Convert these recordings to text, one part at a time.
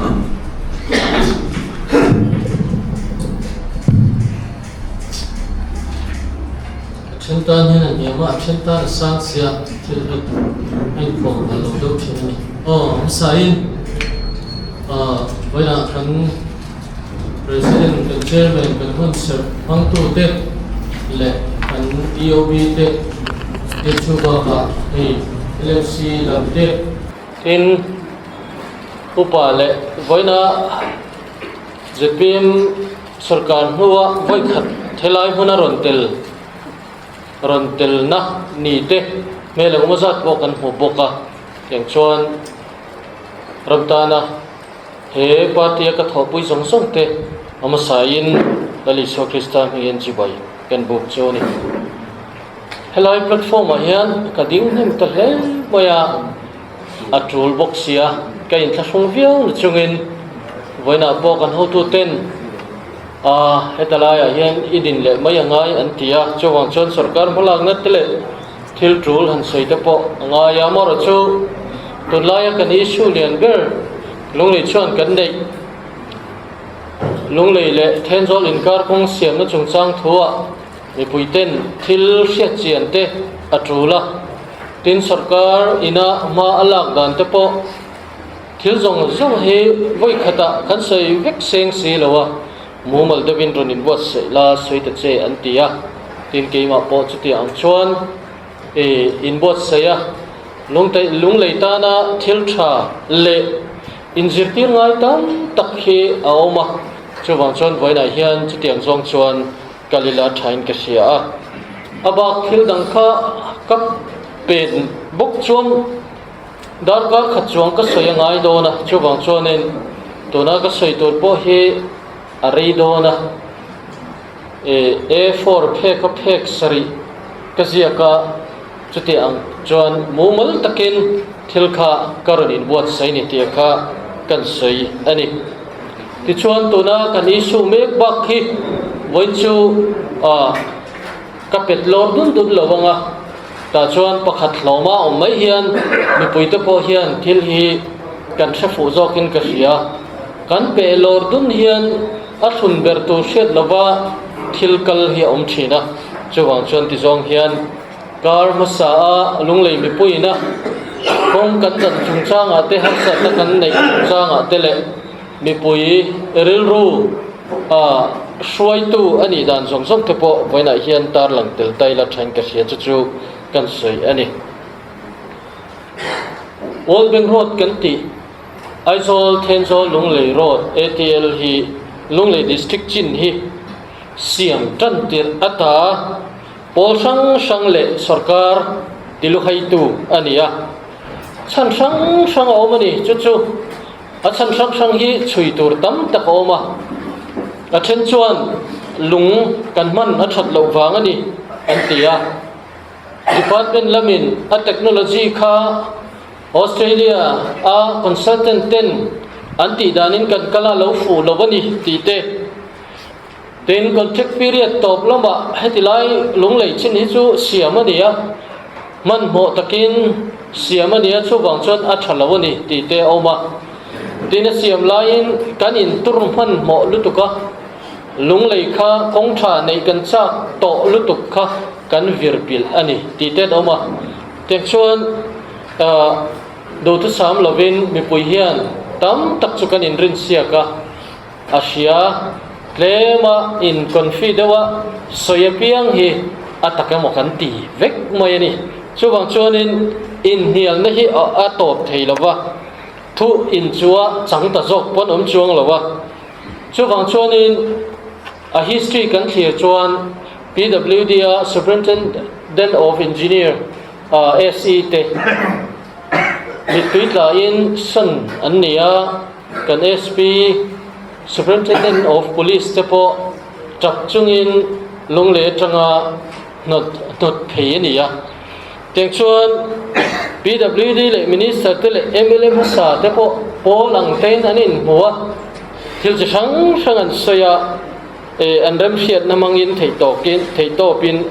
A then tan hian a hniam a, a then tan a sang sia thil hi a inkhawm nghal lo deuh thin a ni. Aw hmasaiin ah vawiinah kan President kan Chairman kan hun serh hmangtute leh kan EOB te te chu bakah hei LMC lam te tin upa leh vawiina zpm sorkar hnua vawikhat helai hmuna rawn tel rawn telna ni te hmel engemaw zat pawh kan hmu bawk a tiang chuan ram tana he party a ka thawhpui zawng zawng te a hmasain Lal Isua Krista hmingin chibai kan buk chu a ni. Helai platform ah hian ka ding hnem ta hle mai a, a tul bawk sia ka inthlahrung viau na chungin vawiinah pawh kan hotu ten ah heta laiah hian i din leh mai a ngai an ti a, chuvang chuan sorkar hmalakna te leh thil tul han sawi te pawh a ngai a, amaherawhchu tunlaia kan issue lian ber lunglei chuan kan neih lunglei leh Thenzawl inkar kawng siamna chungchang thuah Mipui ten thil hriat chian te a tul a, tin sorkar ina hma a lak dan te pawh thil zawng zawng hi vawi khatah kan sawi vek seng si lo a, mumal deuhin rawn inbuatsaih la sawi ta che an ti a, tin keimah pawh chutiang ang chuan i inbuatsaih a, lunglei tana thil tha leh inzirtir ngai tam tak hi a awm a, chuvang chuan vawiinah hian chutiang zawng chuan Kal ila thain ka hria a, a bak thil dang kha ka pen bawk chuan darkar khat chuang ka sawi a ngai dawn a, chuvang chuanin tuna ka sawi tur pawh hi a rei dawn a, e A4 phek a phek sarih ka ziak a, chuti ang chuan mumal takin thil kha ka rawn inbuatsaih ni tih kha kan sawi a ni. Tichuan tuna kan issue mek bak hi vawiin chu ah ka pet lawr dun dun lo ang a, tah chuan pakhat hlawma awm mai hian mipui te pawh hian thil hi kan hre fuh zawkin ka hria. Kan peh lawr dun hian a thlun ber tur hriat lova thil kal hi a awm thin a, chuvang chuan tizawng hian kar hmasa a lunglei mipuiin a kawng kan dan chungchangah te harsatna kan neih chungchangah te leh Mipui rilru a hruaitu a nih dan zawng zawng te pawh vawiinah hian tarlang tel ta ila thain ka hria chu chu kan sawi a ni. World Bank Road kan tih Aizawl Thenzawl Lunglei Road ATL hi Lunglei District chin hi siam tan tirh ata pawl hrang hrang leh sorkar tiluhaitu a ni a. Chhan hrang hrang a awm a ni chu chu. A chhan hrang hrang hi chhui tur tam tak a awm a, a then chuan lung kan hman a that loh vang a ni an ti a. Department lamin a technology kha Australia a consultant ten an tih danin kan kal a lo fuh lo a ni tih te. Tin, contract period tawp lamah heti lai lunglei chin hi chu siam a ni a, hmanhmawh takin siam a ni a, chuvang chuan a tha lo a ni tih te a awm a. Tin, a siam laiin kan intur hmanhmawh lutuk a, lunglei kha kawng tha neih kan chak tawh lutuk kha kan vir pilh a ni tih te an awm a. Tiang chuan duhthusam lovin mipui hian tam tak chu kan inrinsiak a. A hria, tlema in confi deuha sawi apiang hi a tak emaw kan ti vek mai a ni. Chuvang chuanin inhnialna hi a tawp thei lo va, thu inchua chang ta zawk pawn awm chuang lo va. Chuvang chuanin a history kan thlir chuan PWD a Superintendent of Engineer SE te mittui tlain san an ni a. Kan SP, Superintendent of Police te pawh tap chungin lunglei atanga hnawt hnawt phei a ni a. Tiang chuan PWD leh Minister te leh mla hmasa te pawh pawl ang tein an inhmu a, thil chi hrang hrang an sawi a, eh an remhriatna hmangin theihtawkin theihtawpin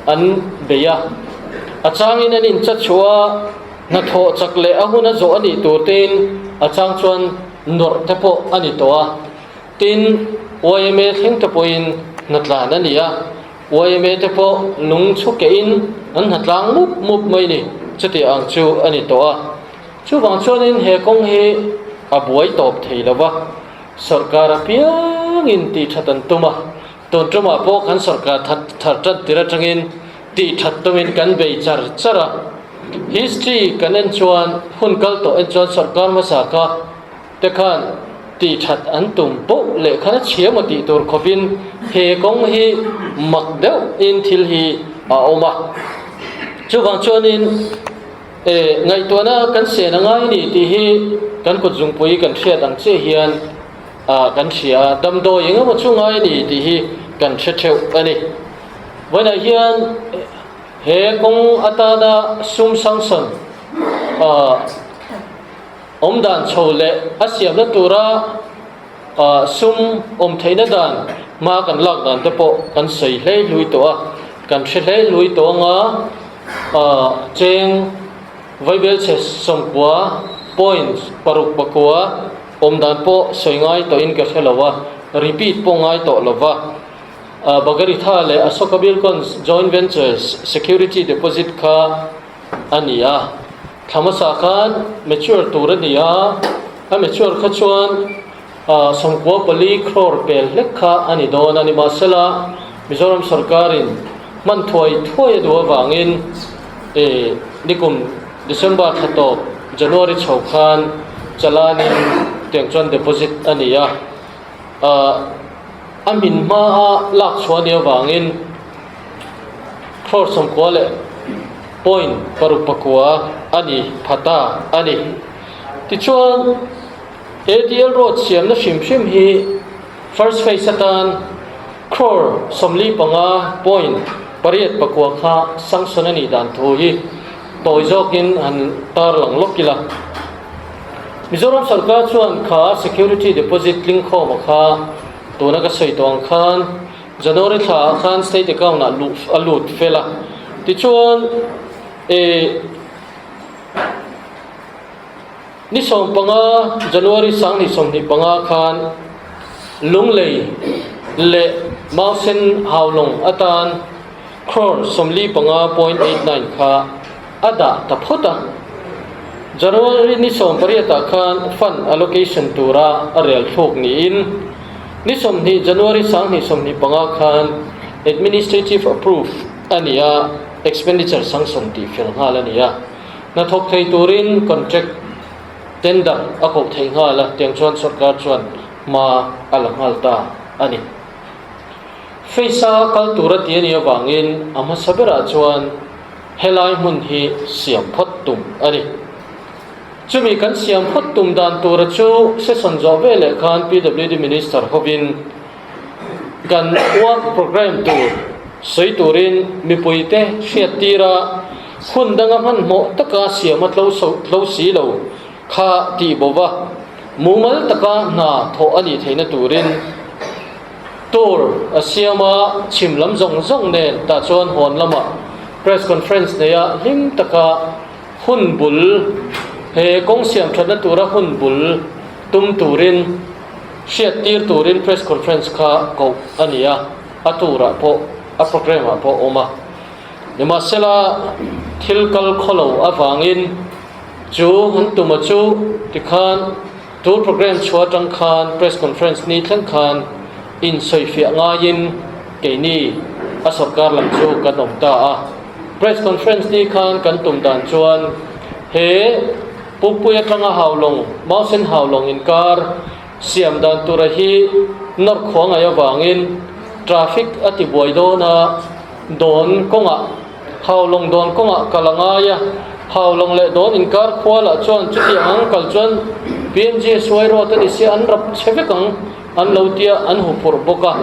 an bei a. A changin an inchachhuah a. Hnathawh chak leh a hun a zawh a nih tur tein a chang chuan Nawrh te pawh a ni tawh a, tin, yma thleng te pawhin hnatlan a ni a, yma te pawh lung chhu kehin an hnatlang mup mup mai ni, chutiang ang chu a ni tawh a. Chuvang chuanin he kawng hi a buai tawp thei lo va, sawrkar apiangin tih that an tum a, tun tumah pawh kan sawrkar that thar tan tir atangin tih that tumin kan bei char char a. History kan en chuan hun kal tawh en chuan sawrkar hmasa kha te khan tih that an tum poh leh khan a chhia maw tih tur khawpin he kawng hi mak deuh in thil hi a awm a. Chuvang chuanin e ngaihtuahna kan sen a ngai ni tih hi kan kut zungpui kan hriat ang chiah hian ah kan hria a, damdawi eng emaw chu ngai ni tih hi kan hre theuh a ni. Vawiinah hian he kawng atana sum sanction ah awm dan chho leh a siamna tura ah sum awm theihna dan hma kan lak dan te pawh kan sawi hlei hlui tawh a, kan hre hlei hlui tawh anga ah cheng vaibelchhe 90 point 6 9 awm dan pawh sawi ngai tawhin ka hre lo a, repeat pawh ngai tawh lo va. Bagaritha leh Ashoka Buildcons Joint Ventures Security Deposit kha a ni a, thla hmasa khan mature tur a ni a, a mature kha chuan 94 crore pel hlek kha a ni dawn a, nimahsela Mizoram sorkarin hman thuai thuai a duh avangin nikum December thla tawp January chho khan chalanin tiang chuan deposit a ni a. A min hmaa lak chhuah nih avangin crore 90 leh point 6 9 a ni pha ta a ni. Tichuan, ADL road siamna hrim hrim hi first phase atan crore 45 point 8 9 kha sanction a nih dan thu hi tawi zawkin han tarlang lawk ila. Mizoram sorkar chuan kha security deposit tling khawma kha tuna ka sawi tawh ang khan January thla ah khan state account ah luh a lut fel a, tichuan eh ni 15 January 2025 khan Lunglei leh Mausen Haulawng atan crore 45 point 89 kha a dah ta phawt a. January ni 18 ah khan fund allocation tura a rel thluk niin ni 20 January 2025 khan administrative approve a ni a, expenditure sanction tih fel nghal a ni a. Hnathawk thei turin contract tender a koh theih nghal a, tiang chuan sorkar chuan hma a la nghal ta a ni. Phase a kal tur a ti a nih avangin a hmasa berah chuan Helai hmun hi siam phawt tum a ni. Chumi kan siam phawt tum dan tura chu session zawh veleh khan PWD Minister hovin kan work programme tur sawi turin mipuite hriat tira hun danga hmanhmawh taka siam a tlo tlo si lo kha tih bova mumal taka hna thawh a nih theihna turin Tour a siam a, chhim lam zawng zawng nen tah chuan hawn lamah press conference neia hlim taka hun bul he kawng siam thatna tura hun bul tum turin hriat tir turin press conference kha koh a ni a, a tour ah pawh a programme ah pawh a awm a. Nimahsela thil kal khawlo avangin chu hun tuma chu tikhan Tour programme chhuah atang khan press conference ni thleng khan insawifiah ngaiin keini a sorkar lam chu kan awm ta a. Press conference ni khan kan tum dan chuan he Pukpui atanga Haulawng, Mausen Haulawng inkar siam dan tura hi nawr khua ngai avangin traffic a ti buai dawn a, dawn kawngah Haulawng dawn kawngah kal a ngai a, Haulawng leh dawn inkar khua lah chuan chutiang ang kal chuan PMGSY road a ni sia an rap chhe vek ang an lo tia an hu phurh bawk a.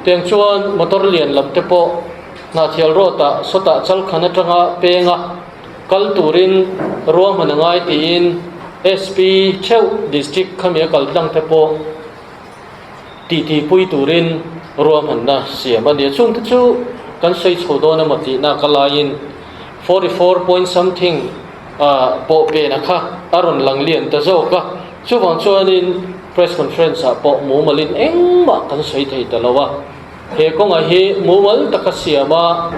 Tiang chuan motor lian lam te pawh Hnahthial road ah sawtah chalkhan atanga peng a kal turin ruahman a ngai tiin SP theuh district khami a kal tlang te pawh titi pui turin ruahmanna siam a ni a. Chungte chu kan sawi chho dawn emaw tihna ka laiin 44 point something pawh pena kha a rawn lang lian ta zawk a. Chuvang chuanin press conference ah pawh mumalin engmah kan sawi thei ta lo a. He kawnga hi mumal taka siam a,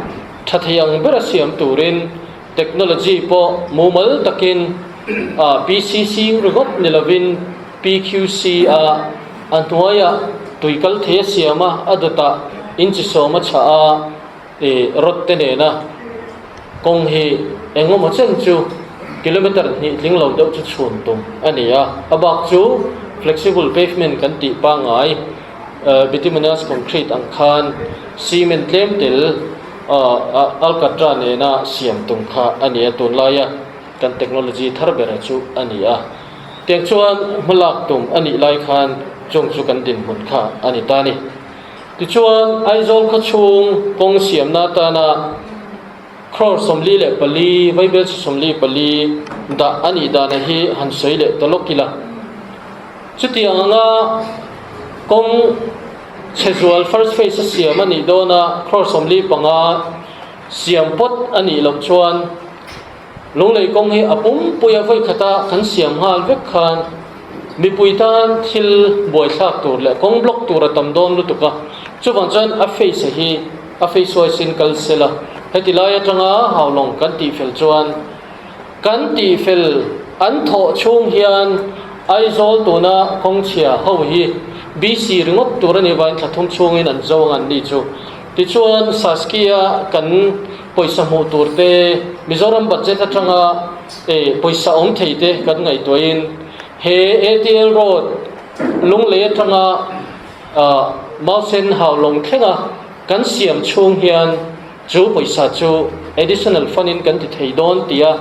tha thei ang bera siam turin technology pawh mumal takin PCC ringawt ni lovin PQC a a hnuaiah tui kal thei a siam a, a dawtah inchi sawm a chhah a, rod te nena kawng hi engemaw chen chu kilometre hnih tling lo deuh chu chhun tum a ni a, a bak chu flexible pavement kan tih pangngai bituminous concrete ang khan cement tlem tel alcatra nena siam tum kha a ni a, tunlaia kan technology thar bera chu a ni a. Tiang chuan hmalak tum a nih lai khan chung chu kan dinhmun kha a ni ta a ni. Tichuan, Aizawl khawchhung kawng siamna atana crore 44, vaibelchhe 44 dah a nih dana hi han sawi leh ta lawk ila. Chutiang anga kawng chhe zual first phase a siam a nih dawna crore 45 siam pawt a nih loh chuan Lunglei kawng hi a pumpuia vawikhata kan siam nghal vek khan mipui tan thil buaithlak tur leh kawng block tur a tam dawn lutuk a, chuvang chuan a face hi a face wise in kal sel a, heti lai atanga haulawng kan tihfel chuan kan tihfel an thawh chhung hian Aizawl tuna kawng chhia ho hi BC ringawt tur a nih vangin thla thum chhungin an zo ang an ni chu. Tichuan Saskia kan pawisa hmuh tur te, Mizoram budget atanga pawisa awm thei te kan ngaihtuahin he ATL road Lunglei atanga Mausen Haulawng thlenga kan siam chhung hian chu pawisa chu additional fund in kan ti thei dawn tia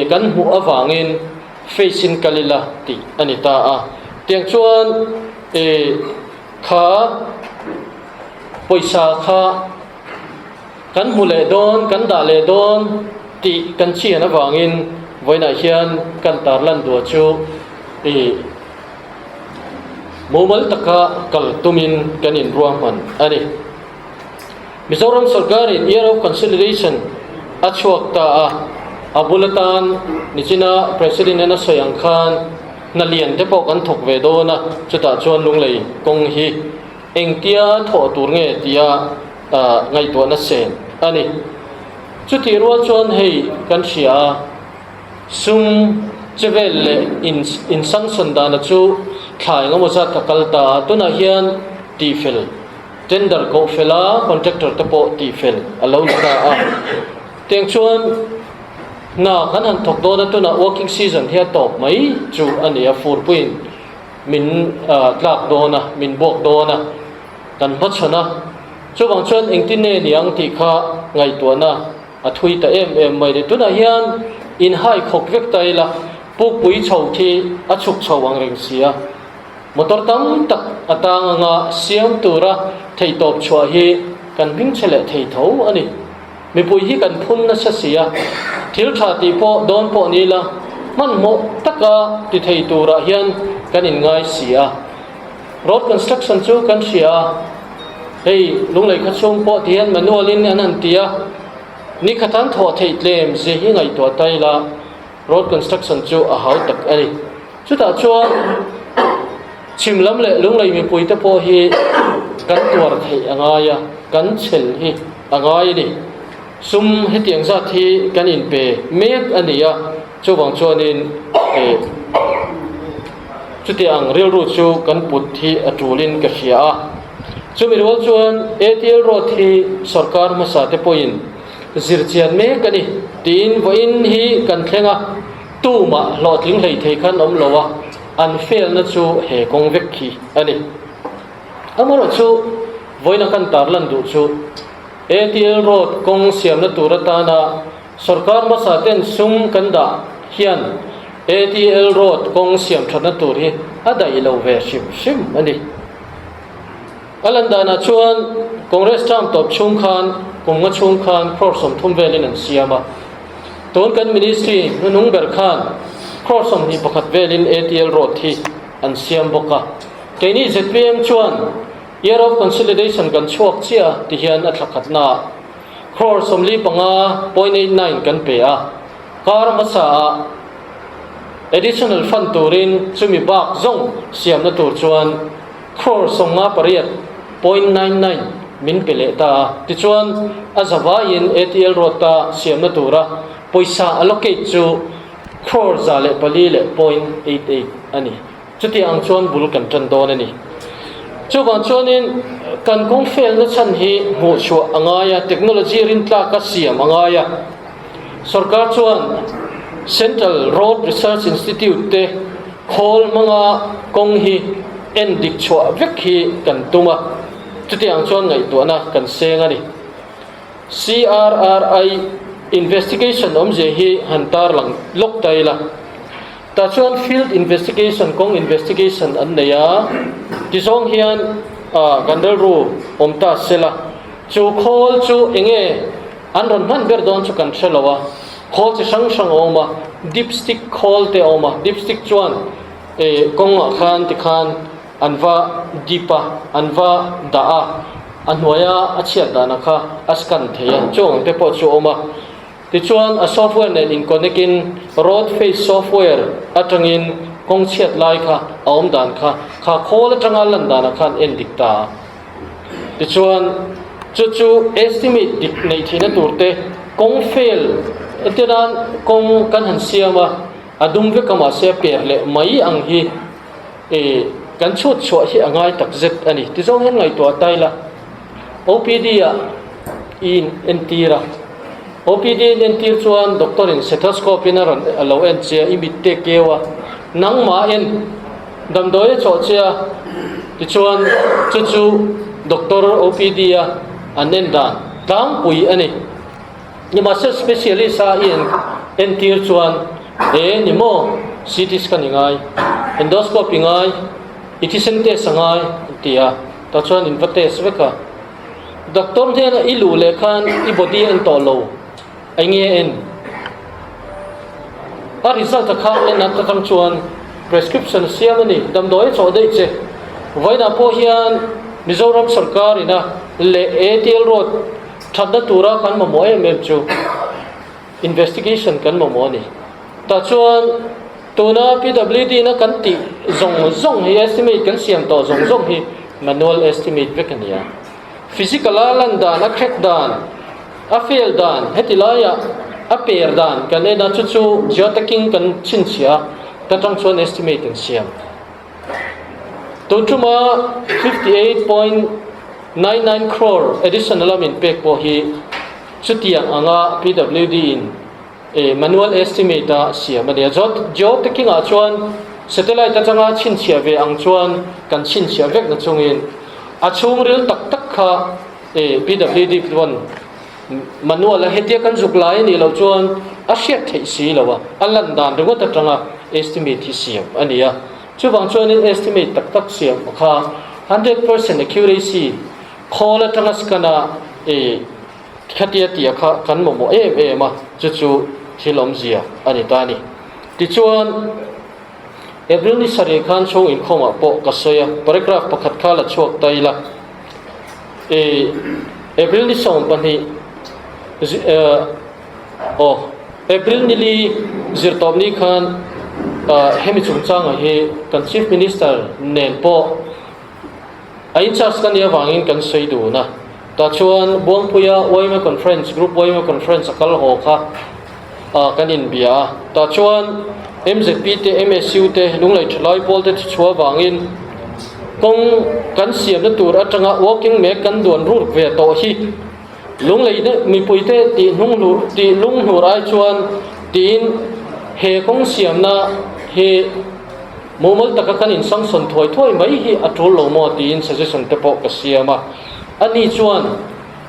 kan hmuh avangin face in kal ila tih a ni ta a. Tiang chuan kha pawisa kha kan hmu leh dawn, kan dah leh dawn tih kan chian avangin vawiinah hian kan tarlan duah chu i mumal taka kal tumin kan inruahman a ni. Mizoram sorkarin Year of Consolidation a chhuak ta a, a bul atan nichina President-in a sawi ang khan hna lian te pawh kan thawk ve dawn a, chutah chuan Lunglei kawng hi engtia thawh tur nge tia ngaihtuahna sen a ni. Chutih rual chuan hei kan hria a, sum che vel leh in insanction dana chu thla engemaw zat ka kal ta a, tunah hian tihfel, tender koh fel a, contractor te pawh tihfel a lo ni ta a. Tiang chuan hna kan han thawk dawn a, tunah working season hi a tawp mai chu a ni a, furpuiin min tlak dawn a, min buak dawn a. Kan hmachhawn a, chuvang chuan engtin nge ni ang tih kha ngaihtuahna a thui ta em em mai ni. Tunah hian inhai khawk vek ta ila, pukpui chho khi a chhuk chho ang reng si a, motor tam tak a tang anga siam tura theihtawp chhuah hi kan hming chhe leh thei tho a ni. Mipui hi kan phun nasa si a, thil tha tih pawh dawn pawh ni ila, hmanhmawh taka ti thei turah hian kan inngai si a. Road construction chu kan hria a, hei Lunglei khaw chhung pawh ti hian manual in an han ti a, ni khatan thawh theih tlem zia hi ngaihtuah ta ila road construction chu a hau tak a ni. Chutah chuan chhim lam leh Lunglei mipui te pawh hi kan tuar theih a ngai a, kan chhel hi a ngai a ni. Sum hetiang zat hi kan inpe mek a ni a, chuvang chuanin eh Chuti ang rilru chu kan put hi a tulin ka hria a. Chumi rual chuan ATL Road hi sorkar hmasa te pawhin zir chian mek a ni tiin vawiin hi kan thleng a, tumah hlawhtling hlei thei khan awm lo a, an failna chu he kawng vek hi a ni. Amaherawhchu vawiina kan tarlan duh chu ATL Road kawng siamna tur atana Sorkar hmasa ten sum kan dah hian ATL road kawng siam thatna tur hi a daih lo ve hrim hrim a ni. A lan danah chuan Congress term tawp chhung khan kum nga chhung khan crore 30 velin an siam a. Tun kan ministry hnuhnung ber khan crore 21 velin ATL road hi an siam bawk a. Keini zpm chuan Year of Consolidation kan chhuak chiah ti hian a thla khatnaah Crore 45 point 89 kan pe a, kar hmasa ah. Additional fund turin chumi bak zawng siamna tur chuan crore 58, point nine nine, min pe leh ta a. Tichuan, a zavaiin ATL road-a siamna tura pawisa allocate chu crore 104 leh point eight eight a ni. Chuti ang chuan bul kan tan dawn a ni. Chuvang chuanin kan kawng felna chhan hi hmuhchhuah a ngai a, technology rintlaka siam a ngai a. Sorkar chuan Central Road Research Institute te khawl hmanga kawng hi en dik chhuah vek hi kan tum a, chuti ang chuan ngaihtuahna kan seng a ni. CRRI investigation awmzia hi han tarlang lawk ta ila. Tah chuan field investigation, kawng investigation an nei a, tizawng hian kan rilru awm ta sela, chu khawl chu enge an rawn hman ber dawn chu kan hre lo a, khawl chi hrang hrang a awm a, dipstick khawl te a awm a, dipstick chuan kawngah khan tikhan an va dip a, an va dah a, a hnuaia a chhiat dana kha a scan thei a, chung ang te pawh chu a awm a. Tichuan, a software nen in connect in road face software atangin kawng chhiat lai kha a awm dan kha kha khawl atanga lan danah khan en dik ta a. Tichuan, chu chu estimate dik neih theihna tur te kawng fail entir nan kawng kan han siam a, a dum vek a mahse a per leh mai ang hi eh kan chhut chhuah hi a ngai tak zet a ni. Tizawng hian ngaihtuah ta ila OPD ah i in entir a. OPD in entir chuan doctor in stethoscope in a rawn a lo en che a, i mit te keu a, nangmah en damdawi a chawh che a, tichuan chu chu doctor OPD a an en dan tlangpui a ni. Nimahse specialist a i en entir chuan e ni maw CT scan i ngai, endoscope i ngai, i thisen test a ngai an ti a, tah chuan in va test vek a. Doctor hnena i luh leh khan i body a en tawh lo, eng nge a en? A result a kha en at atang chuan prescription siam a ni, damdawi a chawh daih che. Vawiinah pawh hian Mizoram sorkar ina leh ATL road thatna tura kan mamawh em em chu investigation kan mamawh a ni. Tah chuan tuna PWD na kan tih zawng zawng hi estimate kan siam tawh zawng zawng hi manual estimate vek a ni a. Physical a lan dan, a crack dan, a fail dan, heti laiah a per dan kan en a, chu chu geoteching kan chhinchhiah a, ta tang chuan estimate an siam. Tun tuma 58.99 crore additional a min pek pawh hi chutiang anga PWD in E manual estimate a siam a nia. Geoteching ah chuan satellite atanga chhinchhiah ve ang chuan kan chhinchhiah vek na chungin a chhungril tak tak kha e PWD chuan manual a hetia kan zuk lai a nih loh chuan a hriat theih si lo a, a lan dan ringawt atanga estimate hi siam a ni a. Chuvang chuanin estimate tak tak siam kha 100% accuracy khawl atanga scan a e Khatia tia kha kan mamawh em em a, chu chu thil awmzia a ni ta a ni. Tichuan, April ni sarih khan chhung inkhawmah pawh ka sawi a, paragraph pakhat kha la chhuak ta ila. E, April ni 20, aw, April ni li zirtawp ni khan hemi chungchangah hi kan Chief Minister nen pawh A in charge ka nih avangin kan sawi dun a, tah chuan Buangpuia yma Conference, Group yma Conference a kal haw kha kan inbia a, tah chuan MZP te, MSU te, Lunglei Thalai Pawl te chhuah avangin kawng kan siamna tur atanga walking mek kan duan ruk ve tawh hi Lunglei mipui te tih hnung hlur tih lung hnur ai chuan tiin he kawng siamna hi Mumal taka kan insangsawn thuai thuai mai hi a tul lo maw tiin suggestion te pawh ka siam a. Ani chuan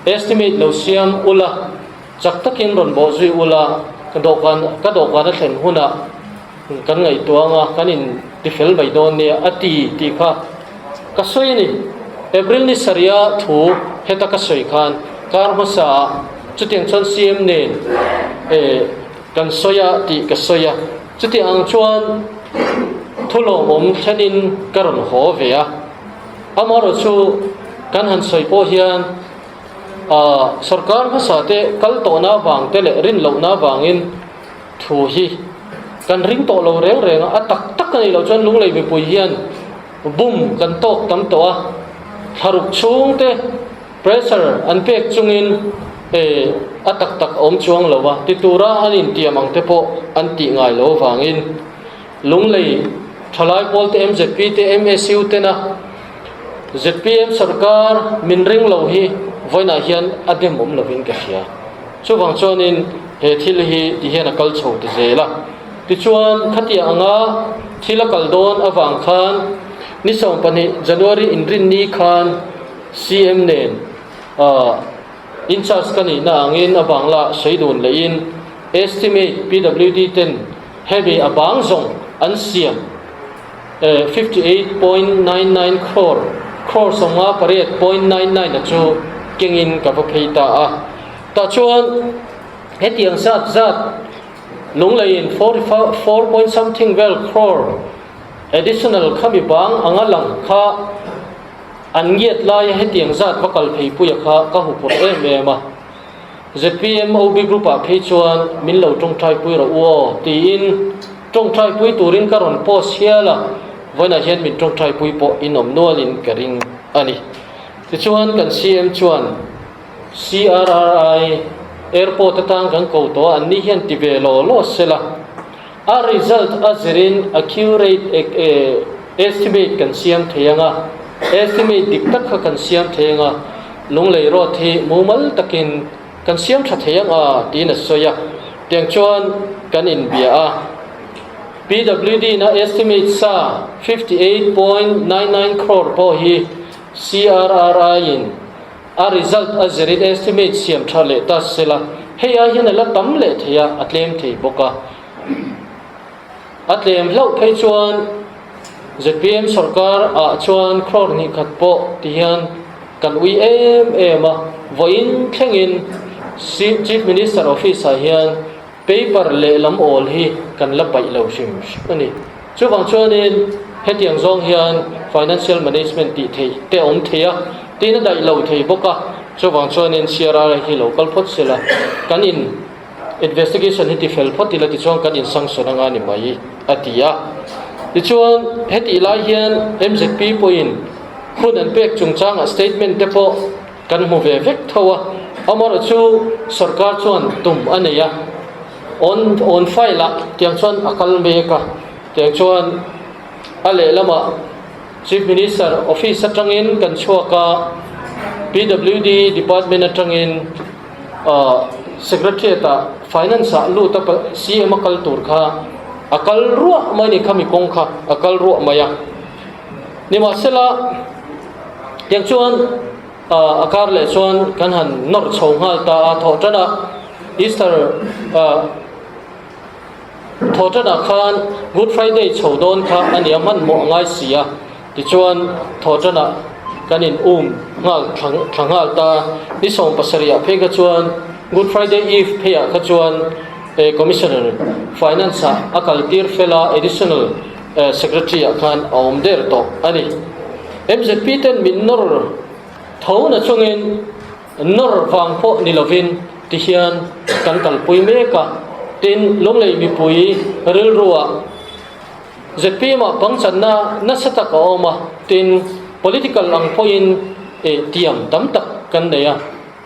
estimate lo siam ula, chak takin rawn bawh zui ula, ka dawhkan ka dawhkan a thlen hunah kan ngaihtuah anga kan in tifel mai dawn nia a ti tih kha ka sawi a ni. April ni sarih-a thu heta ka sawi khan kar hmasaah chutiang chuan CM nen eh kan sawi a tih ka sawi a. Chutiang ang chuan thu lawmawm thlenin ka rawn haw ve a, amaherawh chu kan han sawi pawh hian aah sorkar hmasa te kal tawhna avang te leh rin lohna avangin thu hi kan. Kan ring tawh lo reng reng a, a tak tak a nih loh chuan Lunglei mipui hian bum kan tawk tam tawh a, thlaruk chhungte pressure an pek chungin eh a tak tak a awm chuang lo a, ti tura an intiam ang te pawh an tih ngai lo avangin Lunglei thalai pawl te mzp te MSU tena zpm sarkar min ring lo hi vawiinah hian a dem awm lovin ka hria. Chuvang chuanin he thil hi ti hian a kal chho ta zel a. Tichuan, khatiang anga thil a kal dawn avang khan ni 12 January inrinni khan CM nen in charge ka nihna angin a bangla sawi dun lehin estimate PWD ten hemi a bang zawng an siam 58.99 crore, crore 58.99 a chu kengin ka va phei ta a. Tah chuan hetiang zat zat Lungleiin 44 point something vel crore additional khami bang anga lang kha an ngiat laia hetiang zat va kal phei puia kha ka huphurh em em a. Zpm OB group ah phei chuan min lo tawngtai pui rawh u aw tiin tawngtai pui turin ka rawn post hial a, vawiinah hian min tawngtai pui pawh in awm nualin ka ring a ni. Tichuan kan CM chuan CRRI airport atang kan ko tawh a, anni hian ti ve law law sela, a result a zirin accurate estimate kan siam thei ang a, estimate dik tak kha kan siam thei ang a, Lunglei road hi mumal takin kan siam tha thei ang a tiin a sawi a, tiang chuan kan inbia a. PWD na estimate sa 58.99 crore pawh hi CRRI in a result a zirin estimate siam tha leh ta sela, hei ai hian a la tam leh thei a, a tlem thei bawk a. A tlem hlauh phei chuan zpm sorkar ah chuan crore hnih khat pawh ti hian kan ui em em a, vawiin thlengin Chief Minister office ah hian paper lehlam awl hi kan la paih lo hrim hrim a ni. Chuvang chuanin hetiang zawng hian financial management tih theih te a awm thei a, tin a daih lo thei bawk a, chuvang chuanin CRR hi lo kal phawt sela kan in Investigation hi tifel phawt ila tichuan kan insanction anga ni mai a ti a. Tichuan hetih lai hian mzp pawhin hun an pek chungchangah statement te pawh kan hmu ve vek tho a, amaherawh chu sorkar chuan tum a nei a, on on file ah tiang chuan a kal mek a, tiang chuan a lehlamah Chief Minister office atangin kan chhuak a, PWD department atangin Secretariat ah Finance ah lut a CM a kal tur kha a kal ruah mai ni khami kawng kha a kal ruah mai a. Nimahsela tiang chuan a kar leh chuan kan han nawr chho nghal ta a thawh tan a Easter thawh tan ah khan Good Friday chho dawn kha a nia hmanhmawh a ngai si a. Tichuan, thawhṭanah kan in um nghal thla nghal ta. Ni 70 ah phei kha chuan Good Friday Eve pheiah kha chuan Commissioner Finance ah a kal tir fel a, Additional Secretary ah khan a awm der tawh a ni. Mzp ten min nawr tho na chungin nawr vang pawh ni lovin tihian kan kalpui mek a. Tin, Lunglei mipui rilruah Zpm ah pangchanna nasa tak a awm a, tin political ang pawhin eh tiam tam tak kan nei a,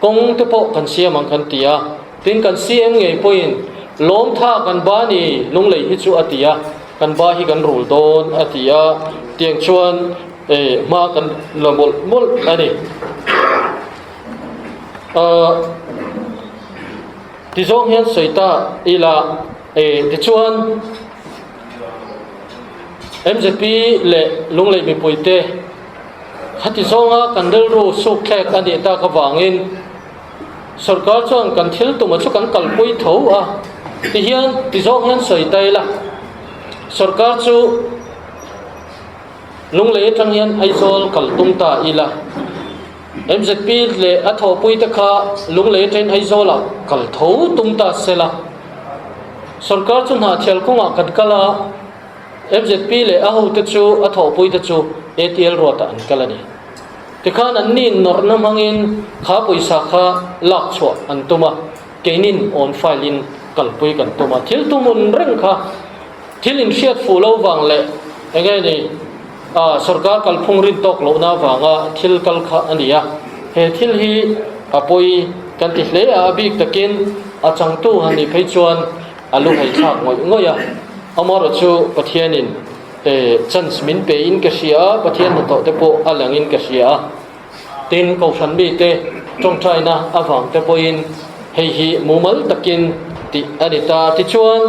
kawng te pawh kan siam ang kan ti a, tin kan CM ngei pawhin lawmtha kan ba ni lunglei hi chu a ti a, kan ba hi kan rul dawn a ti a, tiang chuan eh hma kan la mawlh mawlh a ni. Ahh tizawng hian sawi ta ila eh tichuan. Mzp leh Lunglei mipuite khati zawnga kan rilru suk thlek a nih tak avangin sorkar chuan kan thil tuma chu kan kalpui tho a tihian ti zawng hian sawi ta ila sorkar chu Lunglei atang hian Aizawl kal tum ta ila mzp leh a thawhpuite kha Lunglei atangin Aizawlah kal tho tum ta sela. Sorkar chu hnahthial kawngah kan kal a, mzp leh a hote chu a thawhpuite chu ATL ruatah an kal a ni. Tikhan anni nawrhna hmangin kha pawisa kha lak chhuah an tum a, keinin on file in kalpui kan tum a, thil tum hun reng kha. Thil inhriat fuh lo vang leh enge ni sorkar kalphung rin tawk lohna vanga thil kal kha a ni a. He thil hi a pawi kan ti hle a, a bik takin a changtu han nih phei chuan a lu haithlak ngawih ngawih a. Amaherawhchu Pathianin chance min pe in ka hria a, Pathian hnathawh te pawh a lang in ka hria a. Tin, Kohhran mite tawngtaina avang te pawhin hei hi mumal takin tih a ni ta. Tichuan,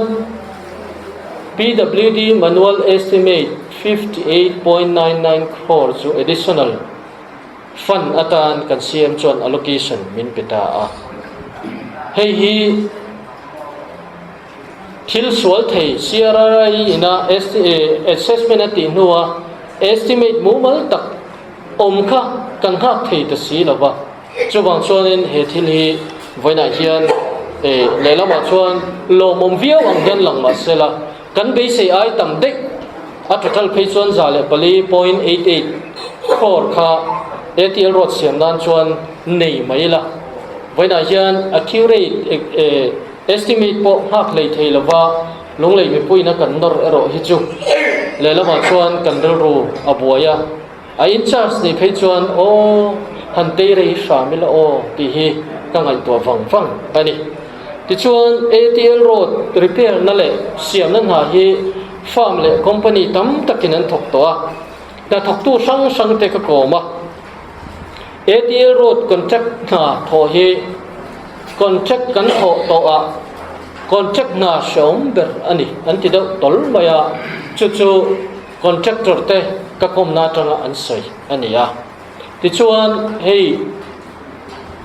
PWD Manual Estimate 58.99 crore chu additional fund atan kan CM chuan allocation min pe ta a. Hei hi thil sual thei CRRI ina assessment a tih hnua estimate mumal tak Awm kha kan nghak thei ta si lo va, chuvang chuanin he thil hi vawiinah hian lehlamah chuan lawmawm viau ang hian lang mah se la, kan beisei ai tam daih a total phei chuan 104.88 crore kha ATL road siam nan chuan nei mai la. Vawiinah hian accurate estimate pawh nghak hlei thei lo va, lunglei mipuiin a kan nawr erawh hi chu lehlamah chuan kan rilru a buai a. A in charge nih phei chuan aw han tei rei hram ila aw tih hi ka ngaihtuah vang vang a ni. Tichuan ATL road repair na leh siamna hna hi firm leh company tam takin an thawk tawh a, hnathawktu hrang hrang te ka kawm a. ATL road contract hna thawh hi contract kan thawh tawh ah contract hna hreawm ber a ni an ti deuh tawl mai a, chu chu Contractor te ka kawmna atanga an sawi a ni a. Tichuan, hei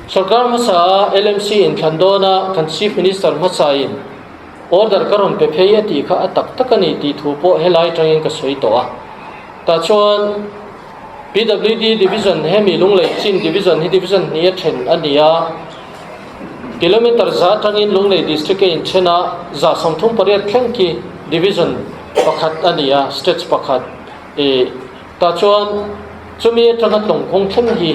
Sorkar hmasa a LMC inthlan dawna kan Chief Minister hmasain order ka rawn pe phei a tih kha a tak tak a ni tih thu pawh helai atangin ka sawi tawh a. Tah chuan PWD Division hemi Lunglei Chin Division hi Division hnih a then a ni a. Kilometre za atangin Lunglei District a inthen a, 138 thleng khi Division pakhat a ni a, stretch pakhat i tah chuan chumi atanga tlawng kawng thleng hi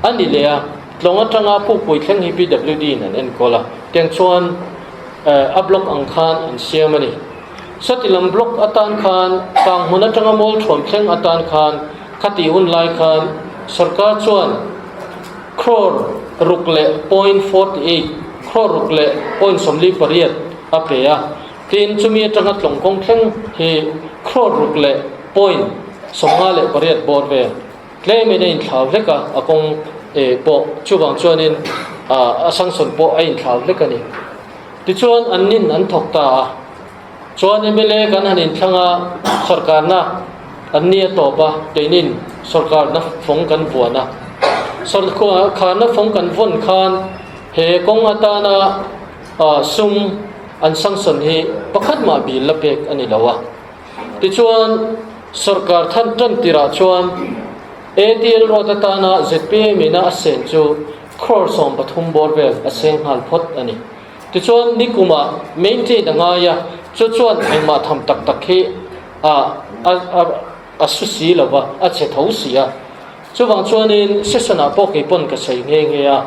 a ni leh a, tlawng atanga pukpui thleng hi PWD in an enkawl a, tiang chuan a block ang khan an siam a ni. Sati lam block atan khan kang hmun atanga mawl thuam thleng atan khan khatih hun lai khan sorkar chuan crore ruk leh point 48, crore ruk leh point 48 a pe a. Tin, chumi atanga tlawng kawng thleng hi crore ruk leh point 58 bawr vel tlemin a inthlau hlek a, a kawng pawh chuvang chuanin a sanction pawh a inthlau hlek a ni. Tichuan an nin an thawk ta a, chuan mla kan han inthlang a, sorkarna an ni a tawp a, keinin sorkarna fawng kan vuan a. Sorkarna fawng kan vawn khan he kawng atana sum an sanction hi pakhat mah bil la pek a ni lo a. Tichuan, sorkar than tan tirah chuan ATL road atana zpm ina a sen chu crore 13 bawr vel a seng nghal phawt a ni. Tichuan, nikumah maintain a ngai a, chu chuan engmah tham tak tak hi a a a su si lo va, a chhe tho si a. Chuvang chuanin session-ah pawh kei pawn ka sawi nghe nghe a.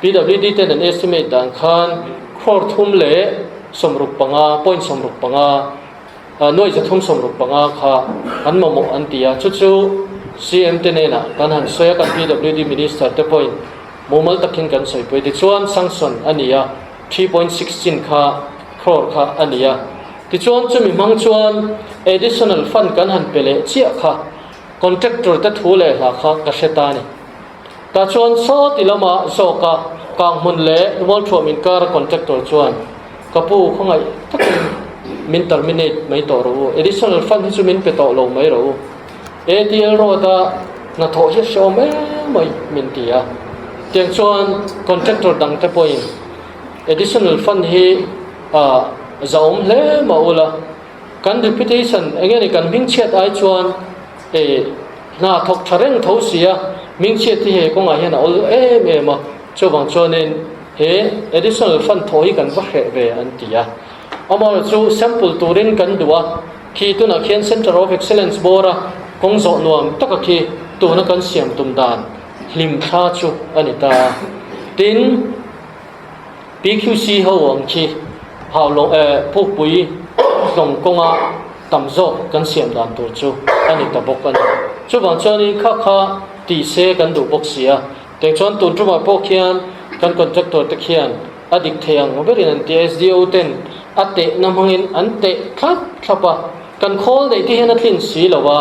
PWD ten an estimate dan khan crore thum leh 65, point 65, nuai zathum 65 kha an mamawh an ti a. Chu chu CM te hnenah kan han sawi a, kan PWD Minister te pawhin mumal takin kan sawipui. Tichuan sanction a ni a, 3.16 kha crore kha a ni a. Tichuan chumi hmang chuan additional fund kan han pe leh chiah kha contractor te thu leh hla kha ka hre ta a ni. Tah chuan saw ti lama zawka kang hmun leh Mualthuam inkara contractor chuan ka pu khawngaih takin min terminate mai tawh rawh u, additional fund hi chu min pe tawh lo mai rawh u, ATL road a hnathawh hi a hrehawm em mai min ti a. Tiang chuan contractor dang te pawhin additional fund hi zahawm hle mah ula, kan reputation eng nge ni kan hmingchhiat ai chuan e hna thawk tha reng tho si a, hmingchhiat hi he kawngah hian a awl em em a, chuvang chuanin he additional fund thawh hi kan va hreh ve an ti a. Amaherawhchu chu sample turin kan duh a, khi tunah khian Centre of Excellence bawra kawng zawh nuam taka khi tuna kan siam tum dan hlim thla chu a ni ta a. Tin, PQC ho ang khi Haulawng eh Pukpui. Tlawng kawnga tam zawk kan siam dan tur chu a ni ta bawk a ni. Chuvang chuanin kha kha tih se kan duh bawk si a. Teng chuan tun tumah pawh khian kan contractor te khian a dik thei ang berin an ti a, SDO ten a tehna hmangin an teh thlap thlap a, kan khawl neih te hian a tlin si lo a,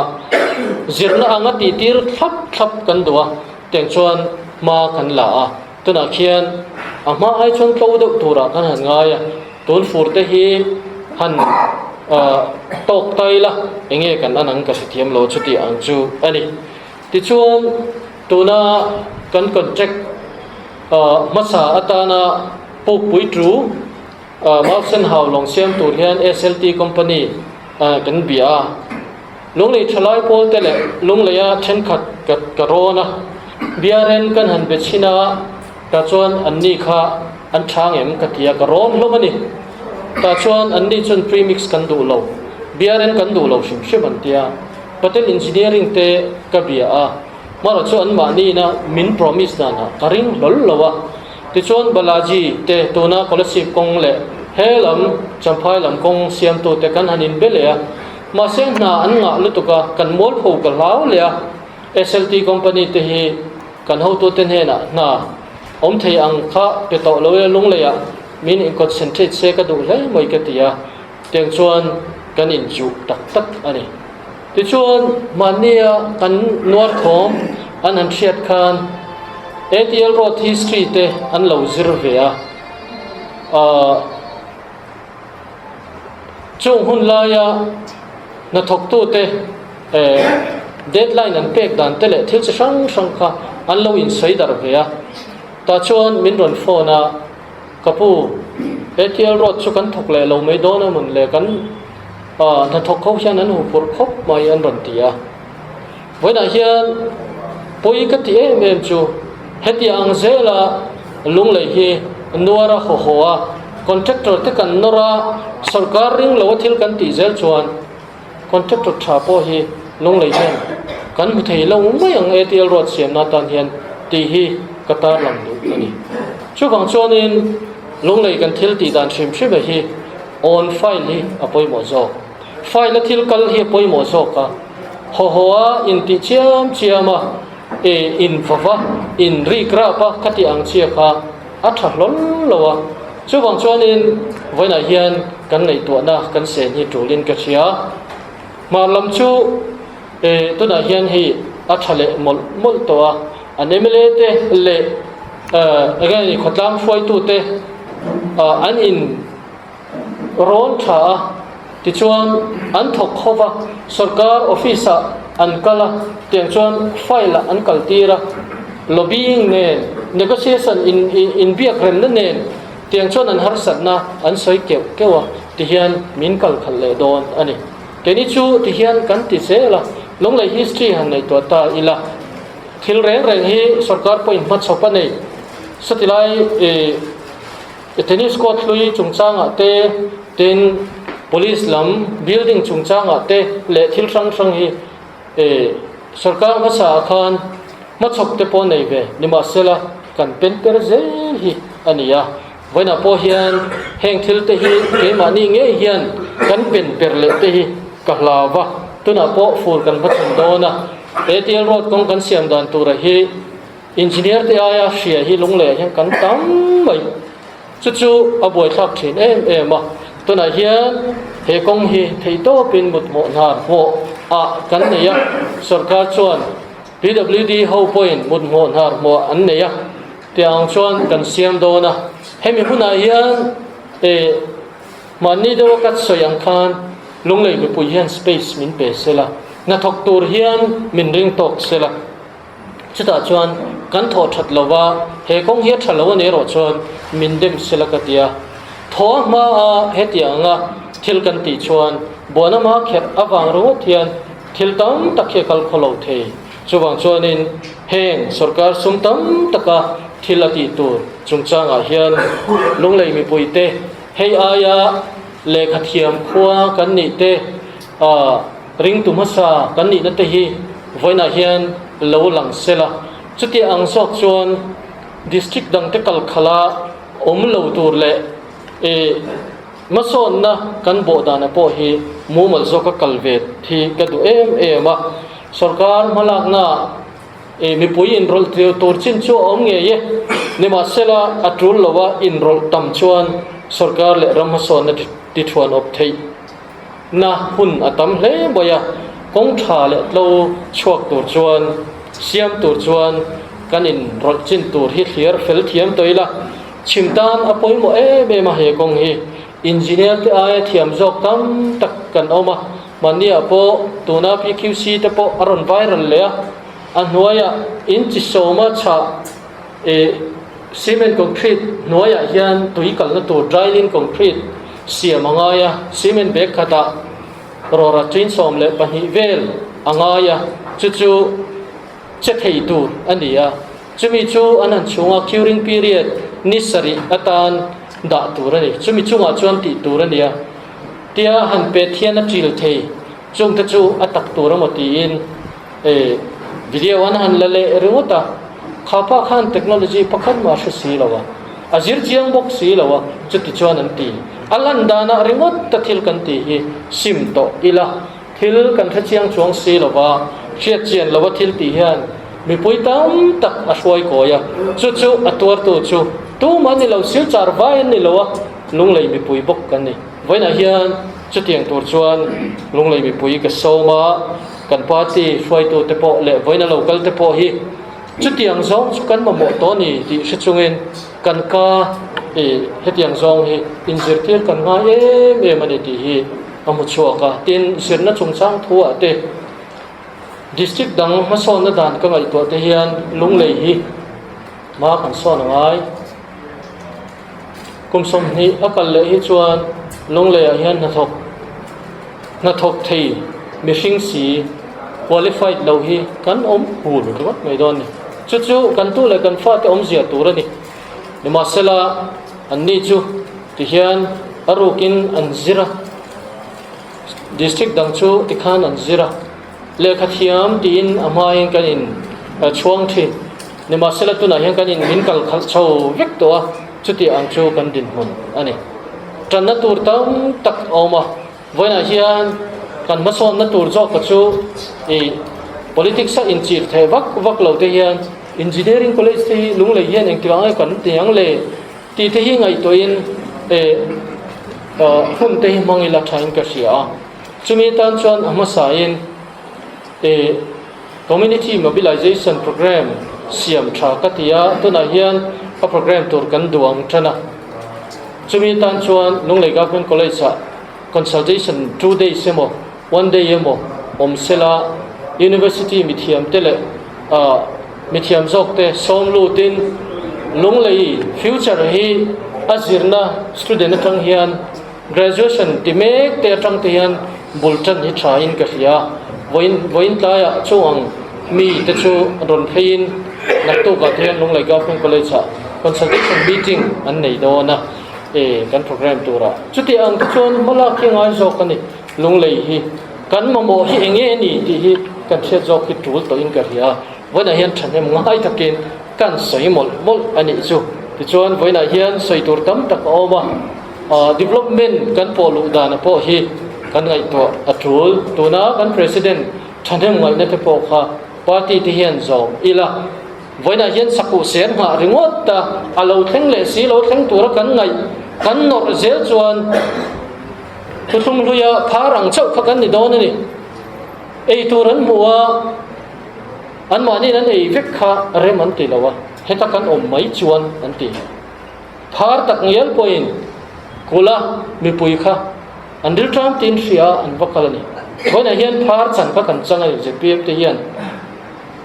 zirna anga tih tir thlap thlap kan duh a, teng chuan hma kan la a, tunah khian a hma ai chuan tlo deuh turah kan han ngai a, tun fur te hi han tawk tai la enge kan an ang ka hrethiam lo chuti ang chu a ni. Tichuan tuna kan contract hmasa atana pukpui tu Mausen Hau lawng siam tur hian SLT company kan bia a. Lunglei thalai pawl te leh Lungleia thenkhat ka rawn a, Biaren kan han be chhin a, tah chuan anni kha an tha ngem ka ti a, ka rawn hlawm a ni. Tah chuan anni chuan premix kan duh lo, Biaren kan duh lo hrim hrim an ti a. Patel Engineering te ka bia a, hmarawh chu anmahni ina min promise danah ka ring hlawl lo a. Tichuan Balaji te tuna Kolasib kawng leh he lam Champhai lam kawng siamtute kan han inbe leh a, mahse hna an ngah lutuk a, kan mualpho ka hlau leh a. SLT company te hi kan hotute hnenah hna awm thei ang kha pe tawh lo ila Lungleiah min in concentrate se ka duh hle mai ka ti a. Tiang chuan kan inchuh tak tak a ni. Tichuan, mahnia kan nuar thawm an han hriat khan ATL Road history te an lo zir ve a. Ahh chung hun laia hnathawktute eh deadline an pek dan te leh thil chi hrang hrang kha an lo insawi darh ve a. Tah chuan min rawn phone a. Ka pu, ATL road chu kan thawk leh lo mai dawn a mawn le, kan hnathawk ho hian an huphurh khawp mai an rawn ti a. Vawiinah hian pawi ka ti em em chu hetiang ang zela Lunglei hi nuar a haw haw a, contractor te kan nawr a, sorkar ring lo a thil kan tih zel chuan contractor tha pawh hi Lunglei hian kan hmu thei lo mai ang ATL road siamna atan hian tih hi ka tarlang duh a ni. Chuvang chuanin Lunglei kan thil tih dan hrim hrim hi on file hi a pawimawh zawk. File a thil kal hi a pawimawh zawk a, haw haw a intih chiam chiam a, e invava inrik rap a ka tih ang chiah kha a tha hlawl lo a. Chuvang chuanin vawiinah hian kan ngaihtuahna kan sen hi tulin ka hria. Hmar lam chu e tunah hian hei a tha leh mawlh mawlh tawh a, an mla te leh eng nge ni khawtlang hruaitute an in rawn tha a, tichuan an thawk ho va, sorkar office ah an kal a, tiang chuan file ah an kal tir a, lobbying nen negotiation in inbiak remna nen tiang chuan an harsatna an sawi keuh keuh a, tihian min kal khalh leh dawn a ni. Keini chu tihian kan ti zel a, Lunglei history han ngaihtuah ta ila, thil reng reng hi sorkar pawhin hmachhawp a nei. Satilai ih Tennis court hlui chungchangah te, tin police lam building chungchangah te leh thil hrang hrang hi ih sorkar hmasa ah khan hmachhawp te pawh nei ve nimahsela kan pen per zel hi a ni a. Vawiinah pawh hian heng thil te hi keimahni ngei hian kan pen per leh te hi ka hlau va, tunah pawh fur kan va thlen dawn a, ATL road kawng kan siam dan tura hi engineer te aia hria hi lungleh hian kan tam mai, chu chu a buaithlak thin em em a, tunah hian he kawng hi theihtawpin mutmawh hnar hmawh ah kan nei a, sorkar chuan PWD ho pawhin mutmawh hnar hmawh an nei a. Tiang chuan kan siam dawn a, hemi hunah hian eh mahni deuha ka sawi ang khan Lunglei mipui hian space min pe sela, hnathawk tur hian min ring tawk sela, chutah chuan kan thawh that lova he kawng hi a tha lo a ni erawh chuan min dem sela ka ti a. Thaw a hma a hetiang anga thil kan tih chuan buan ama kherh avang ringawt hian thil tam tak hi a kal khaw lo thei. Chuvang chuanin heng sorkar sum tam taka thil a tih tur chungchangah hian Lunglei mipuite hei aia lehkha thiam khua kan nih te, ringtu hmasa kan nihna te hi vawiinah hian lo lang sela. Chuti ang zawk chuan district dangte kalkhala awm lo tur leh. Hmasawnna kan bawh dana pawh hi mumal zawka kal ve hi ka duh em em a. Sorkar hmalakna ah mipui inrawlh tir tur chin chu a awm ngei e. Nimahsela, a tul loa inrawlh tam chuan sorkar leh ram hmasawnna ti thuan awp theih na hun a tam hle mai a. Kawng tha leh tlo chhuak tur chuan, siam tur chuan kan inrawlh chin tur hi thliar fel thiam tawh ila. Chhim tan a pawimawh em em a he kawng hi engineer te aia thiam zawk tam tak kan awm a, mahniah pawh tuna PQC te pawh a rawn viral leh a, a hnuaiah inchi sawma chhah ih cement concrete hnuaiah hian tui kalna tur dryline concrete siam a ngai a, cement bag khatah rawra tin 12 vel a ngai a, chu chu che thei tur a ni a. Chumi chu an han chhunga curing period ni sarih atan dah tur a ni. Chumi chungah chuan tih tur a ni a, tia han pet hian a ṭil thei. Chungte chu a tak tur emaw tiin video an han la leh ringawt a. Kha pa khan technology pakhat mah a hre si lo a, a zir chiang bawk si lo a, chuti chuan an ti. A lan danah ringawt ta thil kan tih hi sim tawh ila. Thil kan hre chiang chuang si lo va, hriat chian lova thil tih hian mipui tam tak a hruai kawi a, chu chu a tuartu chu tumah ni lo, silchar vai an ni lo a, Lunglei mipui bawk kan ni. Vawiinah hian chutiang tur chuan Lunglei mipui ka sawm a, kan party hruaitute pawh leh vawiina lo kalte pawh hi chutiang zawng chu kan mamawh tawh a ni tih hre chungin kan ka ih hetiang zawng hi inzirtir kan ngai em em a ni tih hi a hmu chhuak a, tin zirna chungchang thu ah te district dang hmasawnna dan ka ngaihtuah te hian Lunglei hi hma kan sawn a ngai. Kum 20 a kal leh hi chuan Lunglei ah hian hnathawk hnathawk thei mihring si qualified lo hi kan awm hul ringawt mai dawn a ni. Chu chu kan tu leh kan fate awmzia tur a ni. Nimahsela anni chu tihian a rukin an zir a, district dang chu tikhan an zir a, lehkha thiam tiin a hmain kan in chhuang thin. Nimahsela tunah hian kan in min kal khalh chho vek tawh a, chuti ang chu kan dinhmun a ni. Tanna tur tam tak a awm a, vawiinah hian kan hmasawnna tur zawk chu ih politics a inchir theh vak vak lo te hian Engineering College te hi Lunglei hian engtik ang nge kan ti ang le tih te hi ngaihtuahin eh hun te hi hmang ila thain ka hria a. Chumi atan chuan a hmasain eh Community Mobilization Programme siam tha ka ti a, tunah hian a programme tur kan duh ang tan a. Chumi atan chuan Lunglei Government College ah consultation 2 days emaw one day emaw awm sela University mithiam te leh mithiam zawk te sawm lutin Lunglei future hi a zirna student atang hian graduation ti mek te atang te hian bul tan hi tha in ka hria. Vawiin vawiin tlaiah chung ang mi te chu rawn pheiin naktukah te hian Lunglei Government College ah consultation meeting an nei dawn a e kan program turah. Chuti ang te chuan hmalak hi ngai zawk a ni. Lunglei hi kan mamawh hi eng nge a ni tih hi kan hriat zawk hi tul tawhin ka hria. Vawiinah hian thahnem ngai takin kan sawi mawlh mawlh a nih chu. Tichuan vawiinah hian sawi tur tam tak a awm a, development kan pawh luh dana pawh hi kan ngaihtuah a tul. Tuna kan President thahnem ngaihna te pawh kha party te hian zawm ila. Vawiinah hian sakuh ser nghah ringawt a, a lo thleng leh si lo thleng tura kan ngaih kan nawrh zel chuan, Thuthlung hluia phar ang chauh kha kan ni dawn a ni. Ei tur an hmu a, anmahniin an ei vek kha rem an ti lo a, heta kan awm mai chuan an ti. Phar tak ngial pawhin kula mipui kha an rilṭam tiin hria a, an va kal a ni. Vawiinah hian phar chan kha kan chang a ni, zpm te hian.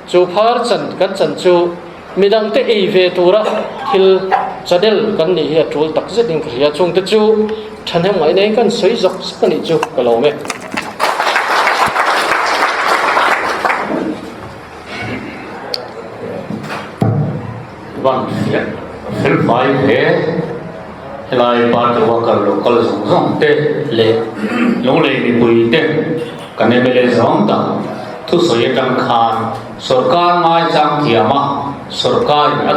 Chu phar chan kan chan chu midangte ei ve tura thil channel kan nih hi a tul tak zetin ka hria. Chungte chu thahnem ngaih nei kan sawi zawk zawk a nih chu ka lawm e. Van fel fai hle helai party worker local zawng zawng te leh Lunglei mipui te kan mla zawng tak thusawi atang khan sorkar ngaichang thiam a sorkar in a.